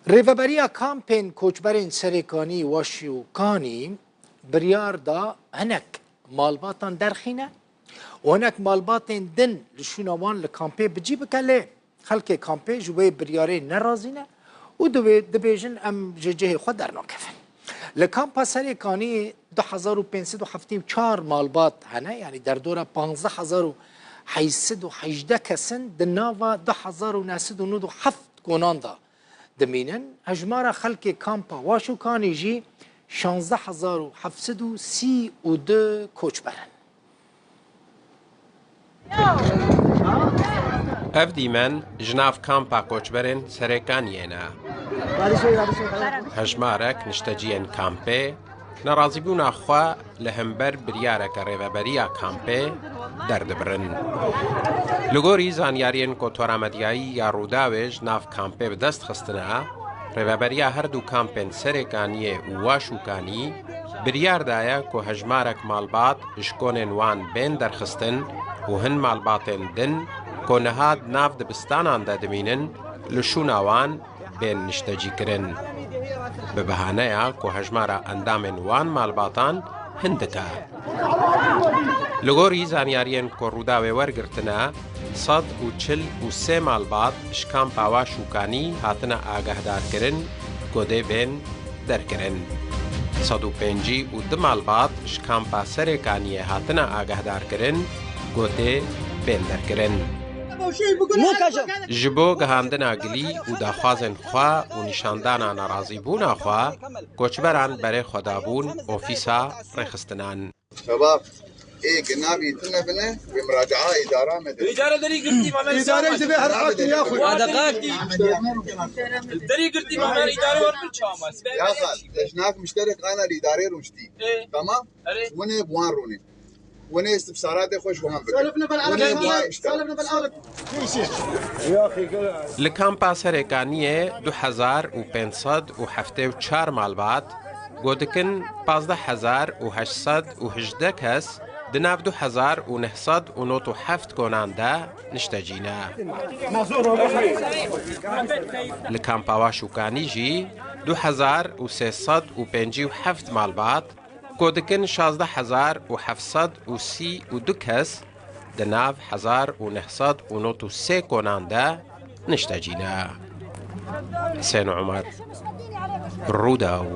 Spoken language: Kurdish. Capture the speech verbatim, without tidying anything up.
Rêveberiya kampên koçberên Serêkanî, Waşî û Kanî biryar da hinek malbatan derxîne û hinek malbatên din li şûna wan li kampê bi cî bike, lê xelkê kampê ji wê biryarê nerazî ne û divê, dibêjin, em ji cihê xwe dernakevin. Li kampa Serêkaniyê du hezar û pênc sed û heftê û çar malbat hene, yanî derdora panzdeh hezar û heyt sed û hejdeh kes in, di nava du hezar û neh sed û nod û heft konan de dimînin. Hejmara xelkê kampa Waşûkanî jî şazdeh hezar û heft sed û sî û du koçber in. Ev dîmen ji nav kampa koçberên Serêkaniyê ne. Hejmarek nişteciyên kampê nerazîbûna xwe li hember biryareke rêveberiya kampê derdibirin. Li gorî zanyariyên ku toramediyayî ya Rûdawê ji nav kampê bi dest xistine, rêveberiya her du kampên Serêkaniyê û Waşûkanî biryar daye ku hejmarek malbat ji konên wan bên derxistin û hin malbatên din ku niha di nav dibistanan de dimînin, li şûna wan bên niştecîkirin. Bi behaneya ku hejmara endamên wan malbatan hindik e. Li gorî zanyariyên ku Rûdawê wergirtine, sed û çil û sê malbat ji kampa Waşûkanî hatine agahdarkirin ku dê bên derkirin. Sed û pêncî û du malbat ji kampa Serêkaniyê hatine agahdarkirin ku dê bên derkirin. Ji bo gihandina gilî û daxwazên xwe û nîşandana nerazîbûna xwe, koçberan berê xwe dabûn ofîsa rêxistinan. Şebab, ê ki navî tune bine, bi muraca'a îdara me de. Îdare derî girtî, me. Îdare ji vê her hatin ya xwe. Wa deqak. Derî girtî, me, îdare war bir çamas. Ya xal, te ji nak müşterek ana li îdare rûniştî. Ê. Tamam? Erê. Wine bi wan rûnê. Wine istibsaratê xwe ji wan bikin. Wine bi wan müşterek. Li kampa Serêkaniyê du hezar û pênc sed û heftê û çar malbat, ku dikin pazdeh hezar û heşt sed û hejdeh kes, di nav du hezar û neh sed û nod û heft konan de niştecî ne. Li kampa Waşûkanî jî du hezar û sê sed û pêncî û heft malbat, ku dikin şazdeh hezar û heft sed û sî û du kes, di nav hezar û neh sed û nod û sê konan de niştecî ne. Husên Omer, Rûdaw.